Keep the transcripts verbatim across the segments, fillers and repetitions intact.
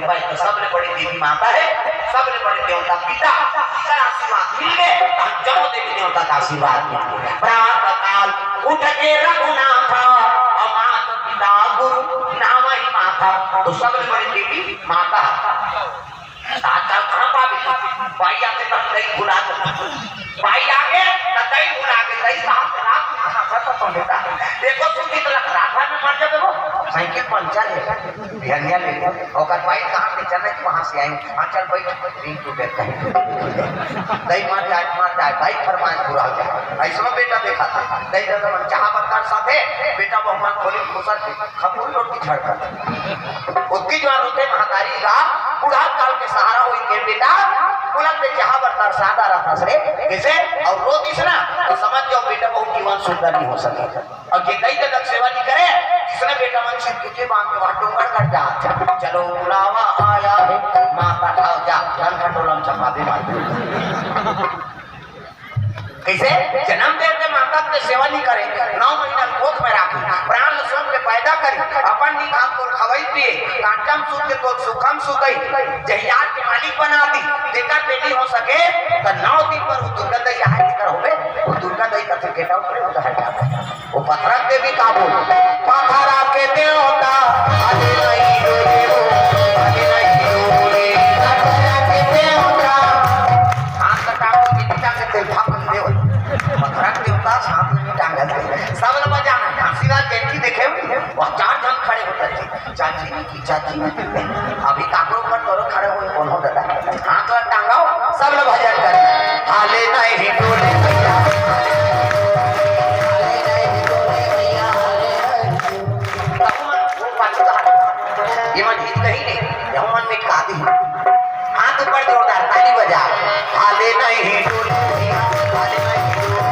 भाई, तो सबले बड़े देवी माता हे, सबले बड़े देवता पिता, पिता आशीर्वाद मिल गे, हम जम्मो देवी देवता का आशीर्वाद मिल गे। प्रातः काल उठ के रघुनाथ, अउ मात पिता गुरु नावहि माथा, तो सबले बड़े देवी माता। आजकल कहाँ पाबे? बाई आथे त हम दही भुला दे। बाई आगे त दही भुला के दही साहब रात में कहाँ था तो बेटा। देखो सुधी तो रात भर में मर जाबे वो। साइकिल पंचर हे। ध्यान ले। ओकर बाई कहाँ के चले वहाँ से आई। हाँ चल बैठ। दिन टूटे कहीं। दही मर जाए, मर जाए। भाई फरमाइश पूरा हो जाए। ऐसनो बेटा देखा था। दही दादा मन चाहा बरसात साथे। बेटा वो मन खोली घुसर के। खपुरी रोटी झड़कत। ओतकी जुवार होथे महतारी ला, बुढ़ात काल के सहारा होई के बेटा, कुलत में जहाँ बर तरसादा रथस रे, कइसे? अउ रो दिस ना, तो समझ जाओ बेटा बहुत जीवन सुंदर नहीं हो सके। अउ जे दई ददक सेवा नहीं करे, इसने बेटा मन छिप के बांध के वहाँ डोंगर कर जात। चलो बुलावा आया है, माता ठाव जा, धन खटोला में चपा दे मार। कइसे? जनम देथे माता के सेवा नहीं करे, नौ महीना कोख में राखी, प्राण ल सोख के पैदा करी, अपन नहीं खात तोर खवई पिए, काटम सूत के तोर सुखम सुतई, जहियार के मालिक बना दी, तेकर ते नहीं हो सके, त नौ दिन पर वो दुर्गा दई आए तेकर होबे, वो दुर्गा दई कथे के डाउन करे, वो तो हट जाता है। वो पथरा के देवी का बोल, पथरा के देवता, अरे नहीं डोले हो, अरे नहीं डोले, पथरा के देवता। हाथ का टांगो, जिंदगी का के तेल फाक नहीं देवता। पथरा के देवता, हाथ में नहीं टांगल। सब लोग बजाना, घासीदास जयंती देखे हो? वह चार जन खड़े होते थे। चाची नहीं की, चाची नहीं की। अभी काकरो ऊपर करो खड़े हुए, कौन हो दादा? हाथ ला टांगाओ, सब लोग भजन करें। हाले नहीं डोले भैया, हाले नहीं डोले भैया, हाले नहीं। तब मन वो पाछू कहा, ये मन हित कहीं नहीं, यह मन मिटका दी। हाथ ऊपर जोरदार, ताली बजा। हाले नहीं डोले भैया, हाले नहीं डोले,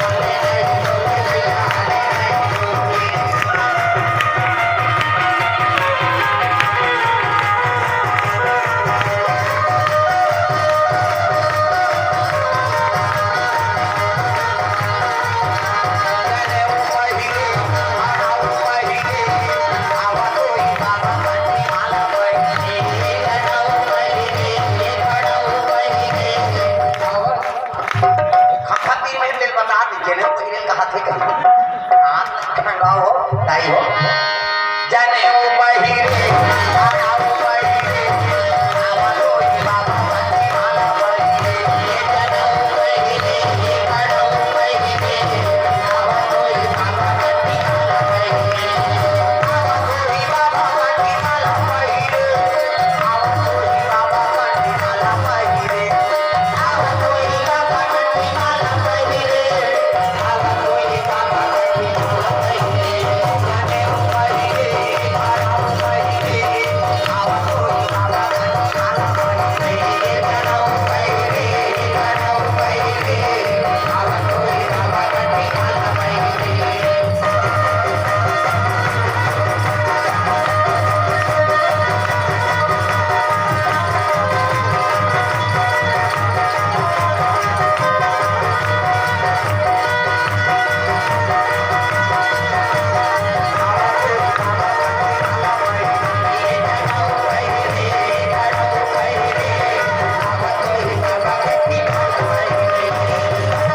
हाले नहीं डोले भैया, हाले नहीं डोले। खखा तीन महीने ले बता दी, जनेऊ पहिरे कहा थे कहीं। हाथ लटकाओ, दाई हो। जनेऊ पहिरे, जनेऊ पहिरे, आवलो बाबा, माला पहिरे, जनेऊ पहिरे, जनेऊ पहिरे, आवलो बाबा, माला पहिरे, आवलो बाबा, माला पहिरे।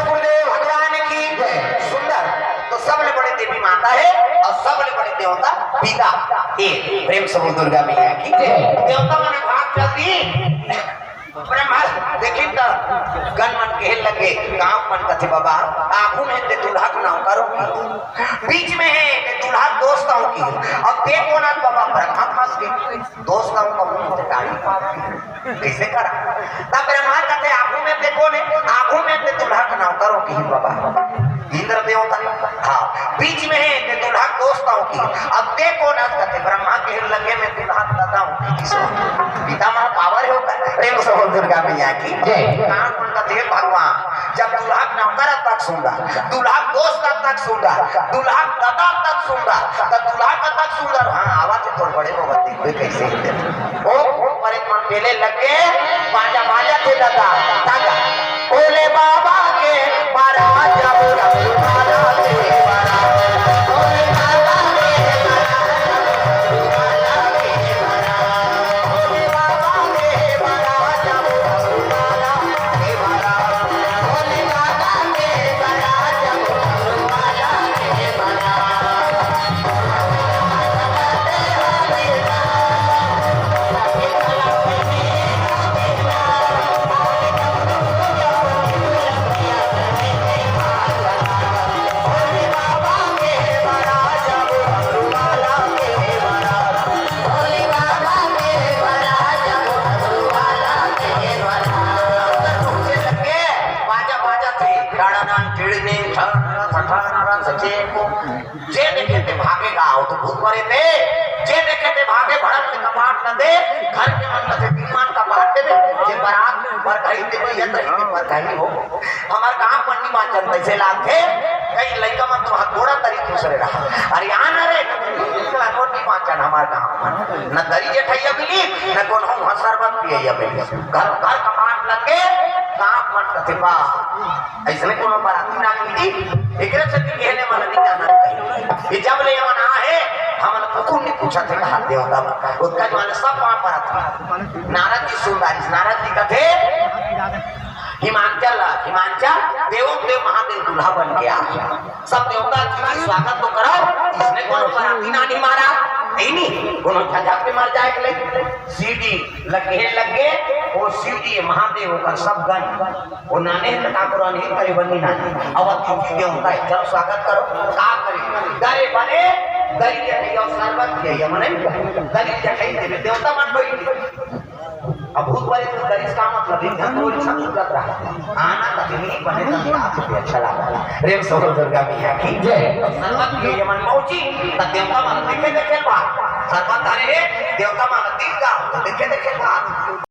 गुरुदेव भगवान की जय। सुंदर, तो सबले बड़े देवी माता हे अउ सबले बड़े देवता पिता। ए, प्रेम से बोल दुर्गा मैया की जय। देवता मन भाग जल्दी। ब्रह्मा देखिन त गन मन कहे लगे, गांव मन कथे बाबा, आगू में ते दुल्हा के नाव करो की, बीच में हे ते दुल्हा दोस्त आऊ की, अब ते कोन आत बाबा? ब्रह्मा फंस गए। दोस्त आऊ का मुंह से गाड़ी पार की। कइसे करा? तब ब्रह्मा कथे, आगू में ते कोन हे? आगू में ते दुल्हा के नाव करो की बाबा। इंद्र देवता, हाँ, बीच में हे ते दुल्हा दोस्त आऊ की। अब ते कोन आत कथे? ब्रह्मा के लगे में दुल्हा दादा आऊ की। पिता माँ पावर हे ओकर। प्रेम से बोल दुर्गा मैया की जय। कहाँ कोन कथे भगवान? जब दुल्हा नौकर तक सुंदर, दुल्हा दोस्त तक सुंदर, दुल्हा दादा तक सुंदर, त दुल्हा का तक सुंदर। हाँ, आवाज तो बड़े को बत्ती कोई कइसे ही दे। ओ, ओ, परे मन पेले लगे, बाजा बाजा थे दादा, दादा। भोले बाबा के बारात, जब रघुबाला के बारात, भोले बाबा के बारात, जब रघुबाला के बारात, भोले दे, जे देखे ते भागे, भड़क के कपाट न दे, घर के मन से तीन मान कपाट दे दे, जे बरात पर कहीं दे दे, यंत्र के पर कहीं हो। हमार गांव मन नी बांचन तैसे लागथे, कई लइका मन तो हाथ गोड़ा तरी दूसरे रहा। अरे आना रे, बिल्कुल अनोर नी बांचन हमार गांव मन। न दरी जेठैया मिली, न कोनो हूँ शरबत पियैया मिली। घर, घर कपाट लग के, गांव मन कथे बा। अइसने कोनो बराती ना मिली, एकरे से भी कहने वाला नहीं जाना चाहिए। ये जब ले मन आहे, हमन कुकुर नहीं पूछा थे कहा देवता बा। उसका जो है सब वहाँ पर आता। नारद जी सुंदर, नारद जी कथे, हिमांचल, हिमांचल, देवों देव महादेव दूल्हा बन के आ। सब देवता जी का स्वागत तो करो, इसने कोनो बराती ना नहीं मारा, नहीं, नहीं, कोनो झझक के मर जाए के ले। सीढ़ी लगे, लगे, वो सीढ़ी महादेव का सब गण, वो नाने तो ठाकुर नहीं करे बनी नाने। अब अतिथि देवता है, चलो स्वागत करो, का करे? दरे बने, दरी के भैया शरबत के, ये मने, दरी के खाई देवे, देवता मन बैठ। अब भूत वाले तो दरी का मतलब है, घर को इच्छा पूरा रहा। आना कभी नहीं बने, तो रात में अच्छा लगा। प्रेम से बोलो दुर्गा मैया की जय। शरबत के ये मन पहुंची, तो देवता मन देखे, देखे बात। शरबत धरे है, देवता मन दिल का, तो देखे, देखे बात।